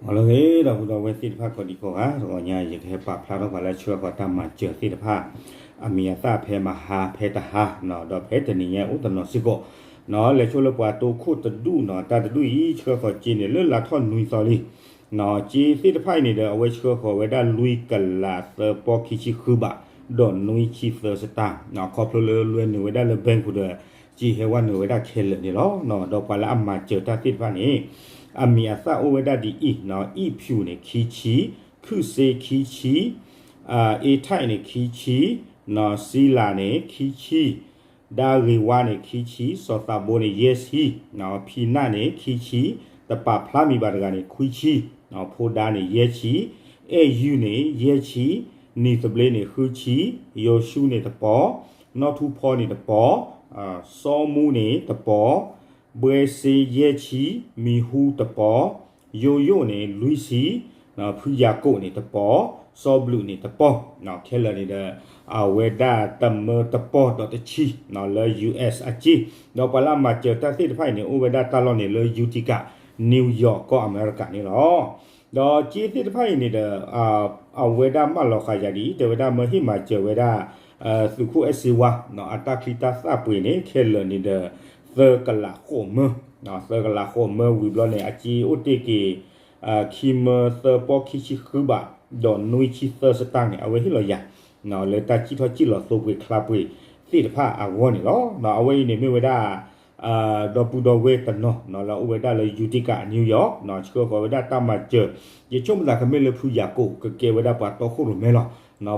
လၢဂ့ၤ ဒီပုၢ်ဒီဝဲၢ်သ့ၣ်တဖၣ်ကိးဒံကိးဂၤ, တဂီၤညါ ယကဟဲပာ်ဖျါထီၣ်ပှၤလၢဆှၢဃီၤတၢ်မၤစၢၤသ့ၣ်တဖၣ် အမံၤအသၣ်ဖဲမဟါဖဲတဟါ, ဒီးဖဲတနံၤညါအိၣ်တနီၤစ့ၢ်ကီး, လဲၤဆိလၢပှၤတိခိၣ်တဒူၣ်နီၤ, တၢ်တဒူၣ်အံၤ ဆှၢဃီၤစ့န့ၣ် လၢလါထီၣ်နွံသီလံ. စ့သ့ၣ်တဖၣ်အံၤန့ၣ်ဒီး အဝဲဆှၢဃီၤဝဲဒၣ်လွံၢ်ကလးသၢပီၢ်ခံဆံဃုဘး, ဒီးနွံဆံသၢစတၢၢ်, ခီဖျိလၢလွဲနုာ်ဝဲဒၣ်လၢ bank ပူၤဒီး စ့ဟဲဝဲနုာ်ဝဲဒၣ်ခဲလၢာ်န့ၣ်လီၤ. ဒီးပှၤလၢအမၤစၢၤတၢ်သ့ၣ်တဖၣ်န့ၣ် အမံၤအသၣ်အိၣ်ဝဲဒၣ်ဒ်အံၤ, အံၣ်ဖၠူၣ်န့ၣ် ခံဆံ, ခုၣ်စ့ခံဆံ, အ့ထၣ်န့ၣ် ခံဆံ, စံလၤန့ၣ် ခံဆံ, ဒါဂ့ၤဝါန့ၣ် ခံဆံ, စီၤသးဘိန့ၣ် ယဲၢ်ဆံ, ဖံနၣ်န့ၣ် ခံဆံ, တပာ်ဖျါမံၤဘၣ်တဂၤန့ၣ် ခွံဆံ, ဖိဒါန့ၣ် ယဲၢ်ဆံ, အဲၣ်ယူန့ၣ် ယဲၢ်ဆံ, နံၤသဘျ့န့ၣ် ဃုဆံ, ယိၤၡူန့ၣ်တပီၤ, နီၢ်ထူဖီန့ၣ်တပီၤ, စီၤမူန့ၣ်တပီၤ, ဘှဲစ့ယဲၢ်ဆံ, မံၤဟူတပီၤ, ယိယိၣ်န့ၣ် လွံၢ်ဆံ, ဖုယၤကိာ်န့ၣ်တပီၤ, စီၤဘျုးန့ၣ်တပီၤ, ခဲလၢာ်န့ၣ်ဒီး အဝဲဒၣ်တမၢတပီၢ်ဒီးတဆံ လၢ US အစ့, ဒီးပှၤလၢအမၤစၢၤတၢ်သ့ၣ်တဖၣ်အံၤန့ၣ် အိၣ်ဝဲဒၣ်တၢ်လီၢ်န့ၣ်လၢ Utica, New York ကီၢ်အမဲရကၤန့ၣ်လီၤ. ဒီးစ့သ့ၣ်တဖၣ်အံၤန့ၣ်ဒီး အဝဲဒၣ်မၢလီၤဃာ်ယၤဒ်အံၤ, တဲဝဲဒၣ်မၢဟ့ၣ်မၤစၢၤဝဲဒၣ် သုးခိၣ်အဲၣ်စ့ဝါ အတၢ်ချံတၢ်သၣ်ပှ့ၤန့ၣ် ခဲလၢာ်န့ၣ်ဒီး သၢကလးဃိးမၢ, သၢကလးဃိးမၢဝံၤဘျီန့ၣ် အစ့အိၣ်တ့ၢ်က့ၤ ခံမၢသၢပီၢ်ခံဆံဃုဘး, ဒီးနွံဆံသၢစတၢၢ်န့ၣ် အဝဲဟ့ၣ်လီၤယၤ လၢတၢ်စံၣ်ထီၣ်စံၣ်လီၤသိပှ့ၤချါပှ့ၤသ့ၣ်တဖၣ်အဂီၢ်န့ၣ်လီၤ. အဝဲအံၤန့ၣ်မ့ၢ်ဝဲဒၣ် ဒီပုၢ်ဒီဝဲၢ်တနီၤ လၢအအိၣ်ဝဲဒၣ်လၢ Utica New York ဆှၢဃီၤဝဲဒၣ်တၢ်မၤစၢၤ, ယဆိကမိၣ်သးကမ့ၢ်လၢဖုယၤကိာ် ကကဲဝဲဒၣ်ပှၤတီခိၣ်ရိၣ်မဲလီၤ.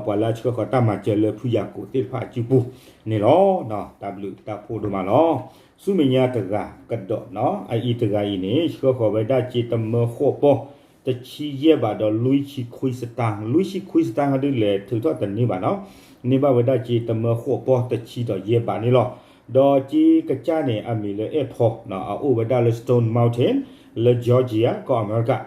ပှၤလၢအဆှၢဃီၤတၢ်မၤစၢၤလၢဖုယၤကိာ်သ့ၣ်တဖၣ်အစုပူၤန့ၣ်လီၤ. တၢ်ဘျုးတၢ်ဖှိၣ်ဒိၣ်မးလီၤ. ဆူမဲာ်ညါတဂၤကဒီးနီၤ, အအံၤတဂၤအံၤန့ၣ် ဆှၢဃီၤဝဲဒၣ်စ့တမၢဃိးပီၢ်တဆံယဲၢ်ဘးဒီးလွံၢ်ဆံခွံစတၢၢ်, လွံၢ်ဆံခွံစတၢၢ်ဟီဒုးလဲၤထုးထီၣ်တန့ၢ်ဘၣ်နီၤ, န့ၢ်ဘၣ်ဝဲဒၣ်စ့တမၢဃိးပီၢ်တဆံဒီးယဲၢ်ဘးန့ၣ်လီၤ. ဒီးစ့ကစၢ်န့ၣ် အမံၤလၢအဲၣ်ဖီ, အအိၣ်ဝဲဒၣ်လၢ Stone Mountain လၢ Georgia ကီၢ်အမဲရကၤ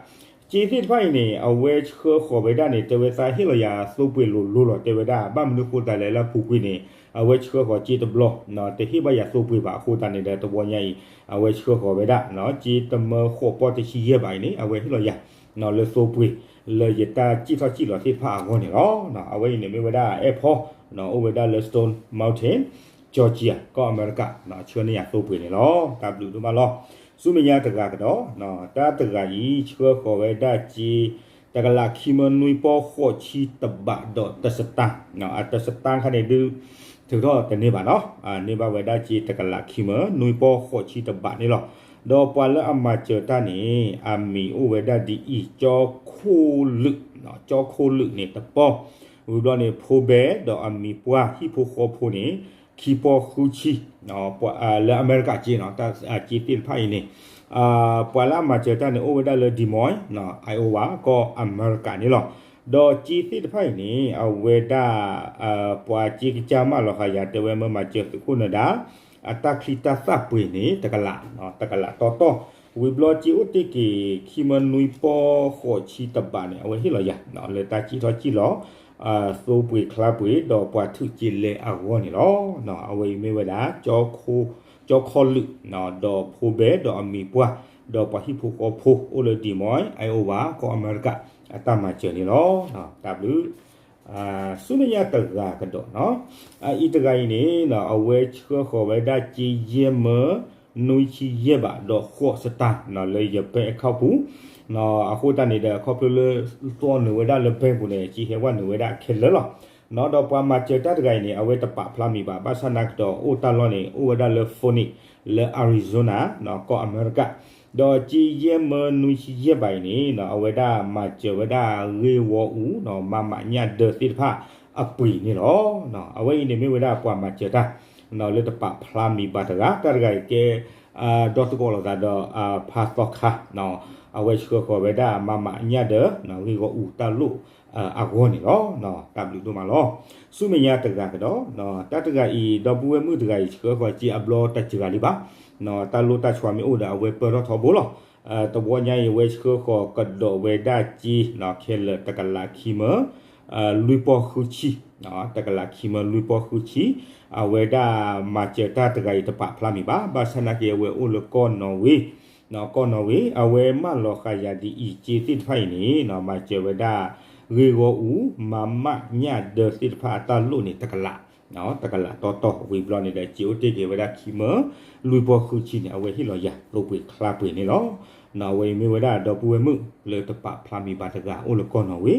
စ့သ့ၣ်တဖၣ်အံၤန့ၣ် အဝဲဆှၢဃီၤဝဲဒၣ်န့ၣ် တဲဝဲသးဟ့ၣ်လီၤယၤသိပှ့ၤလိၤလိၤလီၤ တဲဝဲဒၣ်, ဘၣ်မနုၤဃိသတးလဲၣ်လၢအပူၤကွံာ်န့ၣ် အဝဲဆှၢဃီၤစ့တဘျီ တဟ့ၣ်ဘၣ်ယၤသိပှ့ၤဘၣ်အဃိသတးန့ၣ်ဒီး တဝီညါအံၤ အဝဲဆှၢဃီၤဝဲဒၣ် စ့တမၢဃိးပီၢ်တဆံယဲၢ်ဘးအံၤန့ၣ် အဝဲဟ့ၣ်လီၤယၤ လၢသိပှ့ၤ လၢယတၢ်စံၣ်ထီၣ်စံၣ်လီၤသ့ၣ်တဖၣ်အဂီၢ်န့ၣ်လီၤ. အဝဲအံၤန့ၣ်မ့ၢ်ဝဲဒၣ်အဲၣ်ဖီ အိၣ်ဝဲဒၣ်လၢ Stone Mountain, Georgia ကီၢ်အမဲရကၤ ဆှၢန့ၢ်ယၤသိပှ့ၤန့ၣ်လီၤ. တၢ်ဘျုးဒိၣ်မးလီၤ. ဆူမဲာ်ညါတဂၤကဒီး, တၢ်တဂၤအံၤ ဆှၢဃီၤဝဲဒၣ်စ့ တကလးခံမၢနွံပီၢ်ဃိးဆံတဘးဒီးတစတၢ်, အတစတၢ်ခါန့ၣ်ဒုး ထုးထီၣ်တန့ၢ်ဘၣ်နီၤ, န့ၢ်ဘၣ်ဝဲဒၣ်စ့တကလးခံမၢနွံပီၢ်ဃိးဆံတဘးန့ၣ်လီၤ. ဒီးပှၤလၢအမၤစၢၤတၢ်န့ၣ် အမံၤအိၣ်ဝဲဒၣ်ဒ်အံၤ, ကၠီခိလုာ်, ကၠီခိလုာ်န့ၣ်တပီၢ်, ဝံၤဘျီန့ၣ် ဖိဘဲဒီးအမံၤပှၢ်ဟံၣ်ဖိဃီဖိန့ၣ် ခံပီၢ်ဃုဆံ လၢအမဲရကၤစ့နီၤ, စ့သ့ၣ်တဖၣ်အံၤန့ၣ် ပှၤလၢအမၤစၢၤတၢ်န့ၣ် အိၣ်ဝဲဒၣ်လၢ Des Moines, Iowa ကီၢ်အမဲရကၤန့ၣ်လီၤ. ဒီးစ့သ့ၣ်တဖၣ်အံၤန့ၣ် အဝဲဒၣ် ပှၤစ့ကစၢ်မၢလီၤဃာ်ယၤ တဲဝဲမၢမၤစၢၤသုးခိၣ်နၢၤဒါ အတၢ်ချံတၢ်သၣ်ပှ့ၤန့ၣ် တကလး, တကလးတီတီ, ဝံၤဘျီစ့အိၣ်တ့ၢ်က့ၤ ခံမၢနွံပီၢ်ဃိးဆံတဘးန့ၣ် အဝဲဟ့ၣ်လီၤယၤ လၢတၢ်စံၣ်ထီၣ်စံၣ်လီၤ သိပှ့ၤချါပှ့ၤ ဒီးပှၤထုးစ့လဲအဂီၢ်န့ၣ်လီၤ. အဝဲအံၤမ့ၢ်ဝဲဒၣ် ကၠီခိလုာ်, ဒီးဖိဘဲဒီးအမံၤပှၢ်, ဒီးပှၤဟံၣ်ဖိဃီဖိ အိၣ်လၢ Des Moines, Iowa ကီၢ်အမဲရကၤ အတၢ်မၤစၢၤန့ၣ်လီၤ. တၢ်ဘျုး ဆူမဲာ်ညါတဂၤကဒီးနီၤ, အအံၤတဂၤအံၤန့ၣ် အဝဲဆှၢဃီၤဝဲဒၣ်စ့ယဲၢ်မၢ နွံဆံယဲၢ်ဘးဒီးဃိးစတၢ် လၢယပဲအခီၣ်ပူၤ, အဃိသတးန့ၣ်ဒီး ခီဖျိလၢ သွီနုာ်ဝဲဒၣ်လၢ bank ပူၤန့ၣ် စ့ဟဲဝဲနုာ်ဝဲဒၣ်ခဲလၢာ်လီၤ. ဒီးပှၤမၤစၢၤတၢ်တဂၤအံၤန့ၣ် အဝဲတပာ်ဖျါမံၤဘၣ်, ဘၣ်ဆၣ်နာ်ကဒီးအိၣ်တၢ်လီၢ်န့ၣ် အိၣ်ဝဲဒၣ်လၢ Phoenix လၢ Arizona ကီၢ်အမဲရကၤ, ဒီးစ့ယဲၢ်မၢနွံဆံယဲၢ်ဘးအံၤန့ၣ် အဝဲဒၣ်မၤစၢၤဝဲဒၣ်ဂ့ၢ်ဝီအူ မၤမးညၣ်ဒၢသ့ၣ်တဖၣ်အပှ့ၤန့ၣ်လီၤ. အဝဲအံၤန့ၣ်မ့ၢ်ဝဲဒၣ်ပှၤမၤစၢၤတၢ် လၢတပာ်ဖျါမံၤဘၣ်တဂၤ, တၢ်တဂၤအံၤကဲ ဒီသကိးလိာ်သးဒီး ဖါသီခါ, အဝဲဆှၢဃီၤဝဲဒၣ်မၤမးညၣ်ဒၢ ဂ့ၢ်ဝီအူတၢ်လိၣ်အဂီၢ်န့ၣ်လီၤ. တၢ်ဘျုးဒိၣ်မးလီၤ. ဆူမဲာ်ညါတဂၤကဒီး, တၢ်တဂၤအံၤ ဒီပုၢ်ဝဲၢ်မုၣ်တဂၤအံၤ ဆှၢဃီၤစ့အဘျီတစှၤလံဘၣ်, တၢ်လိၣ်တၢ်ဆှီမ့ၢ်အိၣ်ဒီး အဝဲပၢၢ်ထီၣ်ထီဘိလီၤ. တဝီညါအံၤ အဝဲဆှၢဃီၤကဒီးဝဲဒၣ်စ့ ခဲလၢာ်တကလးခံမၢ လွံၢ်ပီၢ်ဃုဆံ, တကလးခံမၢလွံၢ်ပီၢ်ဃုဆံ, အဝဲဒၣ်မၤစၢၤတၢ်တဂၤအံၤတပာ်ဖျါမံၤဘၣ်, ဘၣ်ဆၣ်နာ်က့ အဝဲအိၣ်လၢကီၢ်နီၣ်ဝ့ ကီၢ်နီၣ်ဝ့ အဝဲမၢလီၤဃာ်ယၤဒ်အံၤ စ့သ့ၣ်တဖၣ်အံၤန့ၣ် မၤစၢၤဝဲဒၣ် ဂ့ၢ်ဂီၢ်အူ မမညၣ်ဒၢသ့ၣ်တဖၣ်အတၢ်လိၣ်န့ၣ် တကလး တကလးတီတီ ဝံၤဘျီန့ၣ်ဒီး စ့အိၣ်တ့ၢ်က့ၤဝဲဒၣ်ခံမၢ လွံၢ်ပီၢ်ဃုဆံန့ၣ် အဝဲဟ့ၣ်လီၤယၤ သိပှ့ၤချါပှ့ၤန့ၣ်လီၤ. အဝဲအံၤမ့ၢ်ဝဲဒၣ်ဒီပုၢ်ဝဲၢ်မုၣ်လၢတပာ်ဖျါမံၤဘၣ်တဂၤ အိၣ်လၢကီၢ်နီၣ်ဝ့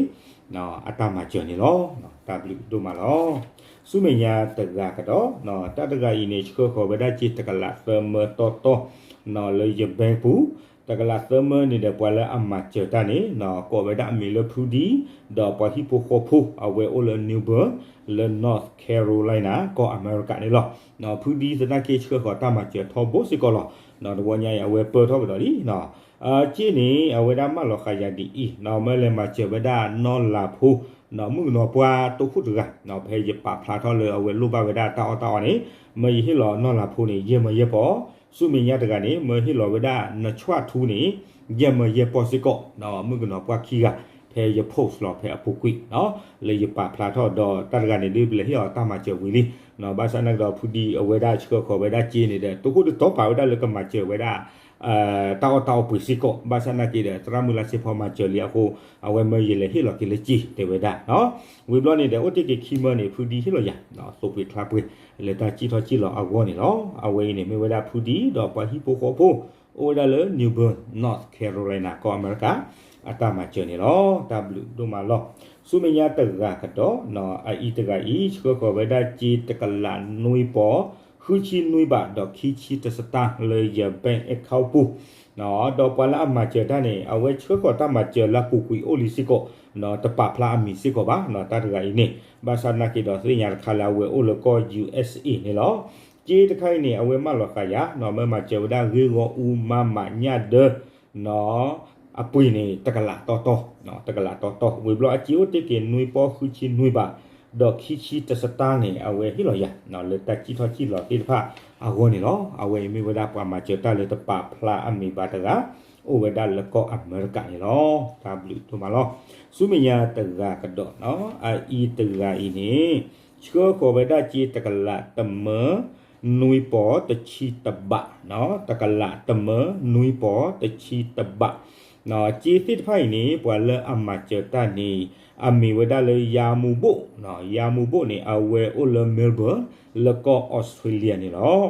အတၢ်မၤစၢၤန့ၣ်လီၤ. တၢ်ဘျုးဒိၣ်မးလီၤ. ဆူမဲာ်ညါတဂၤကဒီး တၢ်တဂၤအံၤန့ၣ် ဆှၢဃီၤဝဲဒၣ်စ့တကလးသၢမၢတီတီ လၢယဘဲပူၤ တကလးသၢမၢန့ၣ်ဒီး ပှၤလၢအမၤစၢၤတၢ်န့ၣ် ကိးဝဲဒၣ်အမံၤလၢဖုဒံ ဒီးပှၤဟံၣ်ဖိဃီဖိ အဝဲအိၣ်လၢ New Bern လၢ North Carolina ကီၢ်အမဲရကၤန့ၣ်လီၤ. ဖုဒံသနာ်က့ ဆှၢဃီၤတၢ်မၤစၢၤထီဘိစ့ၢ်ကီးလီၤ. တဝီညါအံၤ အဝဲပၢၢ်ထီၣ်ကဒီးလံ စ့န့ၣ် အဝဲဒၣ်မၢလီၤဃာ်ယၤဒ်အံၤ မၢလဲၤမၤစၢၤဝဲဒၣ်နီၢ်လၤဖိ မုၣ်ကနီၤပှၢ်တိခိၣ်တဂၤ ဖဲယပာ်ဖျါထီၣ်လၢအဝဲလိၣ်ဘၣ်ဝဲဒၣ်တၢ်အီၣ်တၢ်အီန့ၣ် မၢယဟ့ၣ်လီၤနီၢ်လၤဖိန့ၣ် ယဲၢ်မၢယဲၢ်ပီၢ်, ဆူမဲာ်ညါတဂၤန့ၣ် မၢဟ့ၣ်လီၤဝဲဒၣ်နဆွၣ်ထူန့ၣ် ယဲၢ်မၢယဲၢ်ပီၢ်စ့ၢ်ကီး မုၣ်ကနီၤပှၢ်ခံဂၤ ဖဲယ post လီၤဖဲအပူၤကွံာ် လၢယပာ်ဖျါထီၣ်ဒီးတၢ်တဂၤန့ၣ် ဒ်ပလဲၤဟ့ၣ်လီၤတၢ်မၤစၢၤဝံၤလံ ဘၣ်ဆၣ်သနာ်က့ဒီး ဖုဒံအဝဲဒၣ်ဆှၢဃီၤဝဲဒၣ်စ့န့ၣ်ဒီး တိခိၣ်တတီၤပာ်ဝဲဒၣ်လၢကမၤစၢၤဝဲဒၣ် တၢ်အီၣ်တၢ်အီပှ့ၤစ့ၢ်ကီး ဘၣ်ဆၣ်သနာ်က့ဒီး သရၣ်မုၢ်လါစ့ဖီမၤစၢၤလံအဃိ အဝဲမၢယလဲၤဟ့ၣ်လီၤက့ၤလၢစ့တဲဝဲဒၣ် ဝံၤဘျီန့ၣ်ဒီး အိၣ်တ့ၢ်က့ၤခံမၢန့ၣ် ဖုဒံဟ့ၣ်လီၤယၤ သိပှ့ၤချါပှ့ၤ လၢတၢ်စံၣ်ထီၣ်စံၣ်လီၤအဂီၢ်န့ၣ်လီၤ. အဝဲအံၤန့ၣ် မ့ၢ်ဝဲဒၣ်ဖုဒံ ဒီးပှၤဟံၣ်ဖိဃီဖိ အိၣ်ဝဲဒၣ်လၢ New Bern North Carolina ကီၢ်အမဲရကၤ အတၢ်မၤစၢၤန့ၣ်လီၤ. တၢ်ဘျုးဒိၣ်မးလီၤ. ဆူမဲာ်ညါတဂၤကဒီး အအံၤတဂၤအံၤ ဆှၢဃီၤဝဲဒၣ်စ့ တကလးနွံပီၢ် ဃုဆံနွံဘး ဒီးခံဆံတစတၢ် လၢယ bank account ပူၤ ဒီးပှၤလၢအမၤစၢၤတၢ်န့ၣ် အဝဲဆှၢဃီၤတၢ်မၤစၢၤလၢအပူၤကွံာ်အိၣ်လံစ့ၢ်ကီး တပာ်ဖျါအမံၤစ့ၢ်ကီးဘၣ် တၢ်တဂၤအံၤန့ၣ် ဘၣ်ဆၣ်သနာ်က့ဒီးသ့ၣ်ညါတခါလၢအဝဲအိၣ်လၢကီၢ် ယူၢ်အ့းအ့း န့ၣ်လီၤ. စ့တခါအံၤန့ၣ် အဝဲမၢလီၤဃာ်ယၤ မၢမၤစၢၤဝဲဒၣ်ဂ့ၢ်ဂီၢ်အူမၤမးညၣ်ဒၢ အပှ့ၤန့ၣ် တကလးတီတီ တကလးတီတီ ဝံၤဘျီအစ့အိၣ်တ့ၢ်က့ၤနွံပီၢ်ဃုဆံနွံဘး ဒီးခံဆံတစတၢ်န့ၣ် အဝဲဟ့ၣ်လီၤယၤ လၢတၢ်စံၣ်ထီၣ်စံၣ်လီၤသ့ၣ်တဖၣ်အဂီၢ်န့ၣ်လီၤ. အဝဲအံၤမ့ၢ်ဝဲဒၣ်ပှၤမၤစၢၤတၢ်လၢတပာ်ဖျါအမံၤဘၣ်တဂၤ အိၣ်ဝဲဒၣ်လၢကီၢ်အမဲရကၤန့ၣ်လီၤ. တၢ်ဘျုးဒိၣ်မးလီၤ. ဆူမဲာ်ညါတဂၤကဒီး အအံၤတဂၤအံၤန့ၣ် ဆှၢဃီၤဝဲဒၣ်စ့တကလးတမၢ နွံပီၢ်တဆံတဘး တကလးတမၢနွံပီၢ်တဆံတဘး စ့သ့ၣ်တဖၣ်အံၤန့ၣ် ပှၤလၢအမၤစၢၤတၢ်န့ၣ် အမံၤဝဲဒၣ်လၢယါမူဘိၣ် ယါမူဘိၣ်န့ၣ် အဝဲအိၣ်လၢ Melbourne လၢကီၢ်အီစထြ့လယါန့ၣ်လီၤ.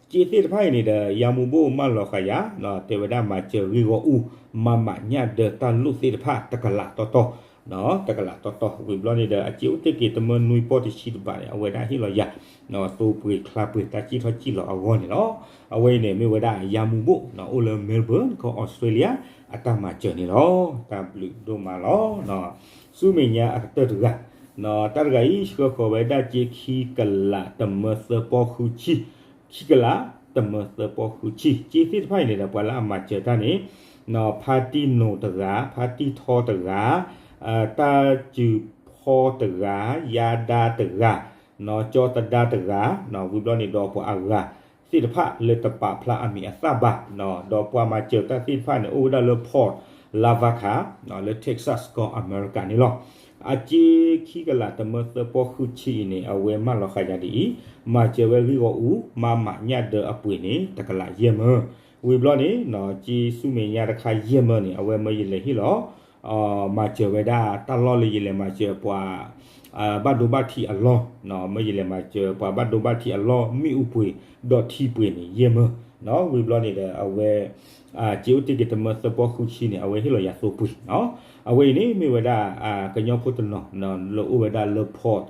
စ့သ့ၣ်တဖၣ်အံၤန့ၣ်ဒီး ယါမူဘိၣ်မၢလီၤဃာ်ယၤ တဲဝဲဒၣ်မၤစၢၤဂ့ၢ်ဂီၢ်အူ မၤမးညၣ်ဒၢတၢ်လိၣ်သ့ၣ်တဖၣ် တကလးတီတီ တကလးတီတီ ဝံၤဘျီန့ၣ်ဒီး အစ့အိၣ်တ့ၢ်က့ၤတမၢနွံပီၢ်တဆံတဘးန့ၣ် အဝဲဒၣ်ဟ့ၣ်လီၤယၤ သိပှ့ၤချါပှ့ၤတၢ်စံၣ်ထီၣ်စံၣ်လီၤအဂီၢ်န့ၣ်လီၤ. အဝဲအံၤန့ၣ် မ့ၢ်ဝဲဒၣ်ယါမူဘိၣ် အိၣ်လၢ Melbourne ကီၢ်အီစထြ့လယါ အတၢ်မၤစၢၤန့ၣ်လီၤ. တၢ်ဘျုးဒိၣ်မးလီၤ. ဆူမဲာ်ညါအကတၢၢ်တဂၤ တၢ်တဂၤအံၤ ဆှၢဃီၤဝဲဒၣ်စ့ခံကလးတမၢသၢပီၢ်ဃုဆံ ခံကလးတမၢသၢပီၢ်ဃုဆံ စ့သ့ၣ်တဖၣ်အံၤန့ၣ်ဒီး ပှၤလၢအမၤစၢၤတၢ်န့ၣ် ဖါတံၢ်နိၣ်တဂၤ ဖါတံၢ်ထီတဂၤ တၢ်စူၤဖီတဂၤ ယါဒါတဂၤ ကၠီသဒါတဂၤ ဝံၤဘျီန့ၣ်ဒီးပှၤအဂၤသ့ၣ်တဖၣ်လၢတပာ်ဖျါအမံၤအသၣ်ဘၣ် ဒီးပှၤမၤစၢၤတၢ်သ့ၣ်တဖၣ်န့ၣ် အိၣ်ဝဲဒၣ်လၢ Port Lavaca လၢ Texas ကီၢ်အမဲရကၤန့ၣ်လီၤ. အစ့ခံကလးတမၢသၢပီၢ်ဃုဆံအံၤန့ၣ် အဝဲမၢလီၤဃာ်ယၤဒ်အံၤ မၤစၢၤဝဲဂ့ၢ်ဂီၢ်အူ မၤမးညၣ်ဒၢအပှ့ၤန့ၣ် တကလးယဲၢ်မၢ ဝံၤဘျီန့ၣ် စ့ဆူမဲာ်ညါတခါယဲၢ်မၢန့ၣ် အဝဲမၢယလဲၤဟ့ၣ်လီၤ မၤစၢၤဝဲဒၣ်တၢ်လီၢ်လၢယလဲၤမၤစၢၤပှၤ ဘၣ်ဒိဘၣ်ထံးအလီၢ် မၢယလဲၤမၤစၢၤပှၤဘၣ်ဒိဘၣ်ထံးအလီၢ် မ့ၣ်အူပှ့ၤ ဒီးထံပှ့ၤန့ၣ် ယဲၢ်မၢ ဝံၤဘျီန့ၣ်ဒီး အဝဲ စ့အိၣ်တ့ၢ်က့ၤတမၢသၢပီၢ်ဃုဆံန့ၣ် အဝဲဟ့ၣ်လီၤယၤသိပှ့ၤ အဝဲအံၤန့ၣ်မ့ၢ်ဝဲဒၣ် ကညီဖိတနီၤ လၢအိၣ်ဝဲဒၣ်လၢ Port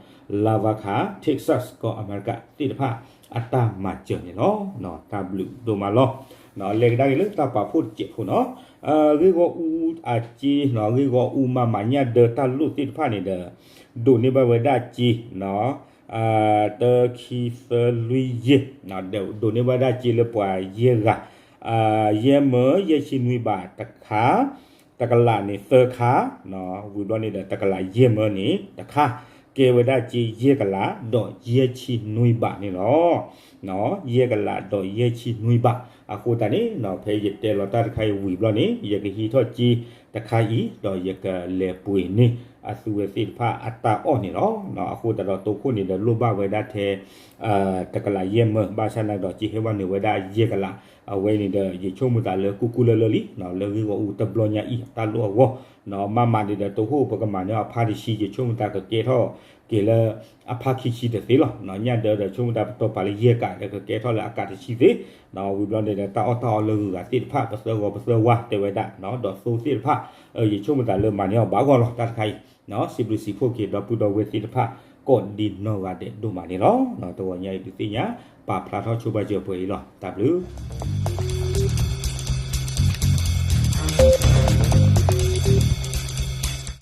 Lavaca Texas ကီၢ်အမဲရကၤသ့ၣ်တဖၣ် အတၢ်မၤစၢၤန့ၣ်လီၤ. တၢ်ဘျုးဒိၣ်မးလီၤ. လဲၤကဒါက့ၤလၢတၢ်ပာ်ဖှိၣ်တစဲးဖိနီၤ ဂ့ၢ်ဂီၢ်အူအစ့ ဂ့ၢ်ဂီၢ်အူမၤမးညၣ်ဒၢတၢ်လိၣ်သ့ၣ်တဖၣ်န့ၣ်ဒီး ဒိးန့ၢ်ဘၣ်ဝဲဒၣ်စ့ တၢ ခံ သၢ လွံၢ် ယဲၢ် ဒိးန့ၢ်ဘၣ်ဒၣ်စ့လၢပှၤယဲၢ်ဂၤ ယဲၢ်မၢ ယဲၢ်ဆံနွံဘးတခါ တကလးန့ၣ်သၢခါ ဝံၤဘျီန့ၣ်ဒီး တကလးယဲၢ်မၢန့ၣ်တခါ ကဲဝဲဒၣ်စ့ယဲၢ်ကလး ဒီးယဲၢ်ဆံနွံဘးန့ၣ်လီၤ. ယဲၢ်ကလးဒီးယဲၢ်ဆံနွံဘး အဃိသတးန့ၣ် ဖဲယတဲလီၤတၢ်တခါအံၤဝံၤဘျီန့ၣ် ယကဟံးထီၣ်စ့တခါအံၤ ဒီးယကလဲၤပှ့ၤန့ၢ် အသုဝဲသ့ၣ်တဖၣ်အတၢ်အီၣ်န့ၣ်လီၤ. အဃိသတးဒီးတိခိၣ်န့ၣ်ဒီးလိၣ်ဘၣ်ဝဲဒၣ်ထဲ တကလးယဲၢ်မၢ ဘၣ်ဆၣ်နာ်က့ဒီးက့ၤဟဲဝဲနုာ်ဝဲဒၣ်ယဲၢ်ကလး, အဝဲန့ၣ်ဒီး ယဆိကမိၣ်သးလၢကူကူလၢလၢလံ လၢဂ့ၢ်ဂီၢ်အူတဘျီညါအံၤ တၢ်လိၣ်အဂီၢ် မ့မ့ၢ်န့ၣ်ဒီးတိခိၣ်ပကမၤန့ၢ်အီၤဖါတဆံ ယဆိကမိၣ်သးကကဲထီၣ်က့ၤလၢ အဖါခံဆံတသ့လီၤ. ညၣ်ဒၢဒီးဆိကမိၣ်သးပတီၢ်ပာ်လၢယဲၢ်ကးဒီးကကဲထီၣ်လၢအကးတဆံသ့ ဝံၤဘျီန့ၣ်ဒီးတၢ်အီၣ်တၢ်အီလၢဂုၤဂၤသ့ၣ်တဖၣ် ပသၢဂီၤပသၢဝါတဲဝဲဒၣ် ဒီးသိသ့ၣ်တဖၣ် ယဆိကမိၣ်သးလၢမၤန့ၢ်အီၤဘၣ်ဂီၢ်လီၤ တၢ်တခါအံၤ စံးဘျုးစံးဖှိၣ်က့ၤဒီပုၢ်ဒီဝဲၢ်သ့ၣ်တဖၣ် ကိးဒံနီၢ်ဂၤဒဲးဒိၣ်မးန့ၣ်လီၤ. တဂီၤညါအံၤဒုးသ့ၣ်ညါ ပာ်ဖျါထီၣ်ဆိပာ်စၢၤပှဲၤအံၤလီၤ. တၢ်ဘျုး